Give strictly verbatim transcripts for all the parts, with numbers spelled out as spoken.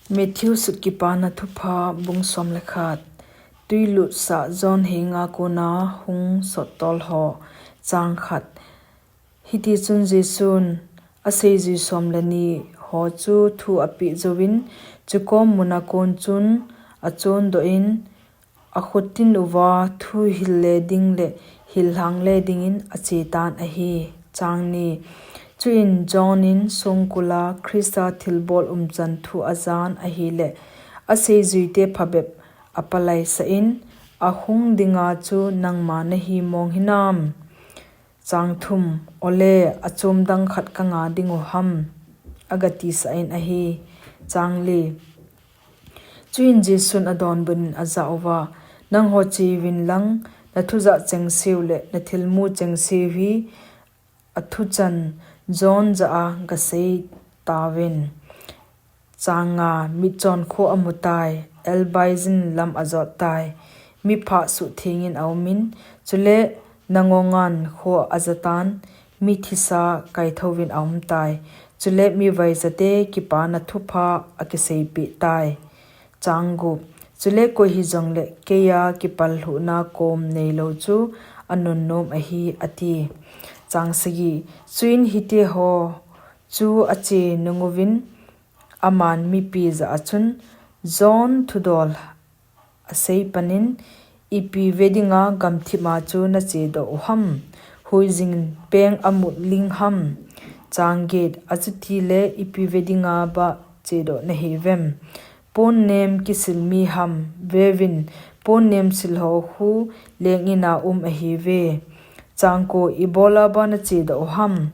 Matthew sut Kipana Thupha bung som le khat. Tuilutsah John henga kona hung sottol ho. Chang khat. Hitichun Jesun aseijui som le ni ho chu thu apeh jouvin, chukom muna kon chun achondoh in, akhutin uva thu hil le ding le hil lhang le dingin achetan ahi. Chang ni. Chuin John in songkula Christa thilbol umchan thu ajan ahile, aseijuite phabep apalaisah in, ahung dinga chu nangma nahi mong hinam? Chang thum. Ole, achom dang khat kanga dingu ham? Agatisah in ahi. Chang li. Chuin Jesun adonbut in ajah uva, nangho cheuvin lang, nathujah chengseu le nathilmu chengseu hi athuchan John jah a gasei tauvin. Chang nga. Mitchon kho amutai, elbaijin lam ajottai, miphah suhthengin aumin, chule nangongan kho ajatan, mithisa kaithouvin aumtai, chule mivaijate Kipana Thupha akiseipeh tai. Chang gup. Chule koi hijongle keiya kipallhuhna kom neilou chu anunnom ahi, ati. Chang sagi. Chuin hitiho chu ache nunguvin, aman mipi jah a chun, John thudol asei panin, ipi ve dinga gamthip a chu nachedoh u ham? Huijin peng amut ling ham? Chang get. Achutile ipi ve dinga ba chedoh nahiuvem? Ponnem kisil mi ham? Veuvin, ponnem silho khu leng ina um ahiuve. Chang ko. Ibola ba nachedoh u ham?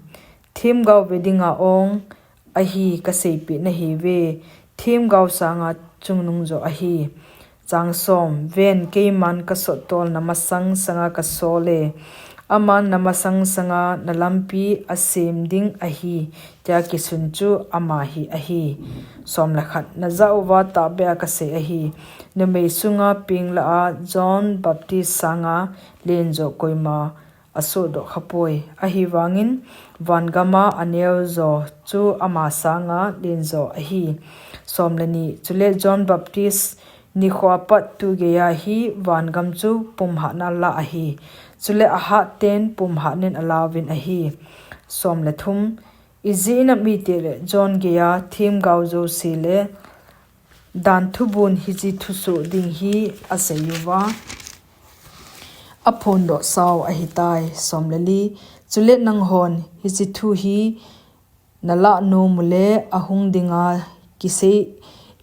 Themgao ve dinga ong ahi kaseipeh nahiuve. Themgao sanga chungnung joh ahi. Chang som. Ven, keiman kasottolna masang sanga kasole, aman namasang sanga nalampi asem ding ahi, tia kisun chu ama hi ahi. Som le khat. Najah uva tahbeh a kasei ahi, numei sunga peng lah a John Baptist sanga lenjo koima asohdoh khapoi. Ahivangin vangama aneojo chu ama sanga lenjo ahi. Som le ni. Chule John Baptist nikhoa pat tugeiya hi vangam chu pumhatna alah ahi. Chule ahatten pumhatnin alauvin ahi. Som le thum. Ijeh inem itile John geiya themgao jouse le danthubun hiche thusoh ding hi aseiyuva aphondoh sao ahitai. Som le li. Chule nanghon hiche thu hi nalah nom ule ahung dinga kisei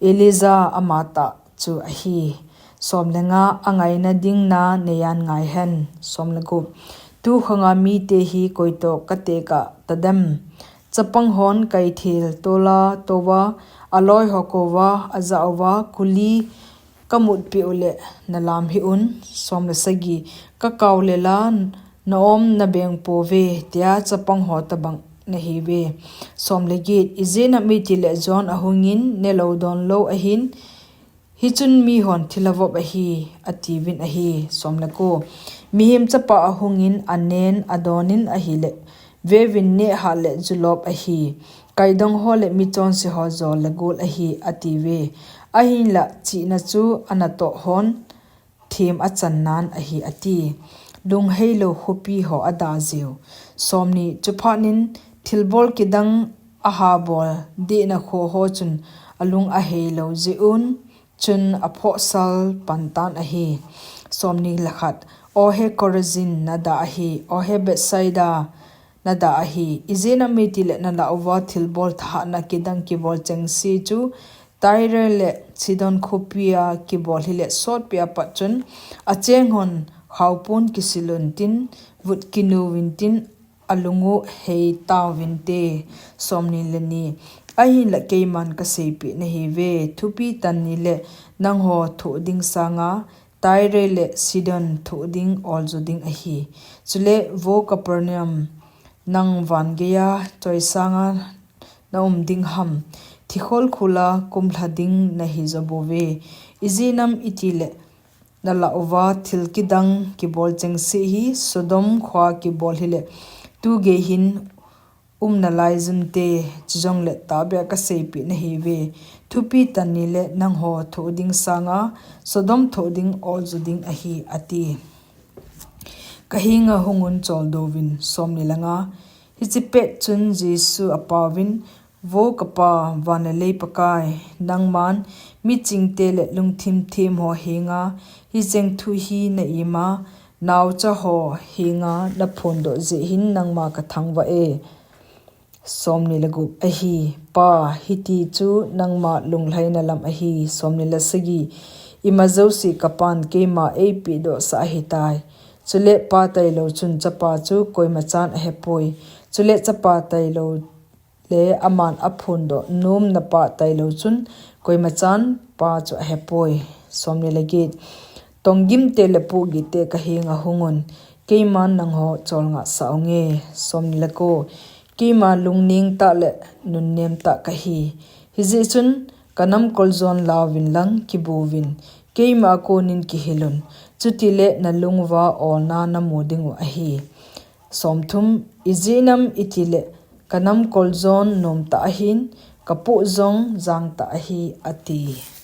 Elijah amatah chu ahi. Som le nga. Angaina ding na neiyan ngaihen. Som le gup. Tukhanga mite hi koitoh katekah tadem? Chapang hon kaithel tola touva, aloiho kouva ajah uva, kuli kamutpeh ule nalam hih un. Som le sagi. Kakao lela naom nabeng pouve, tia chapang ho tobang nahiuve. Som le get. Ijeh inem itile John ahungin nelou donlou ahin, hichun mihon thilha vop ahi, atiuvin ahi. Som le ko. Mihem Chapa ahungin anen adonin ahile, veuvin nehhat le julop ahi, kaidong ho le michonse ho jol le gol ahi, atiuve. Ahinla chihna chu anatoh hon them achannan ahi, ati. Lungheilou khopi ho adahjiu. Som ni. Chuphatnin thilbol kidang ahabol dehna kho ho chun alung aheilou jeh un, chun aphohsal pantan ahi. Som ni le khat. Ohe Chorazin, nadah ahi. Ohe Bethsaida, nadah ahi. Ijeh inem itile nalah uva thilbol thahatna kidang kibol chengse chu Tyre le Sidon khopia kibol hile sotpeh apat chun, achenghon khaopun kisil untin, vut kinu vintin, alungu heitauvinte. Som ni le ni. Ahinla keiman kaseipeh nahiuve, thupi tan nile nangho thoh ding sanga Tyre le Sidon thoh ding oljo ding ahi. Chule vo Capernaum, nang van geiya choisanga naum ding ham? Thikhol khula kumlha ding nahijo bouve. Ijeh inem itile nalah uva thil kidang kibol chengse hi Sodom khoa kibol hile, tugei hin umnalaiyunte, chujongle tahbeh-a kaseipeh nahiuve, thupi tah nile nangho thoh ding sanga Sodom thoh ding olju ding ahi, ati. Kahenga hungun choldouvin. Hiche pet chun Jesun apauvin, Vo ka-Pa, van le lei Pakai, nangman michingte le lungthim themho henga hicheng thu hi na-ima, naochaho henga naphondoh jeh hin nangma kathangvah e. Ahi, Pa, hiti chu nangma lunglhaina lam ahi. Ima jouse ka-Pan keima eipehdohsah ahitai; chule Pa tailou chun Chapa chu koimachan ahepoi; chule Chapa tailoule aman aphondoh nomna Pa tailou chun koimachan Pa chu ahepoi. Tonggimte le pohgitte kahenga hungun, keiman nangho cholngahsah-unge. Keima lungnengtah le nunnemtah kahi; hijeh chun kanamkol jon lauvinlang kibouvin, keima-a konin kihilun, chutile nalunguva olna namu dingu ahi. Ijeh-inem itile kanamkol jon nomtah ahin, kapoh jong jangtah ahi, ati.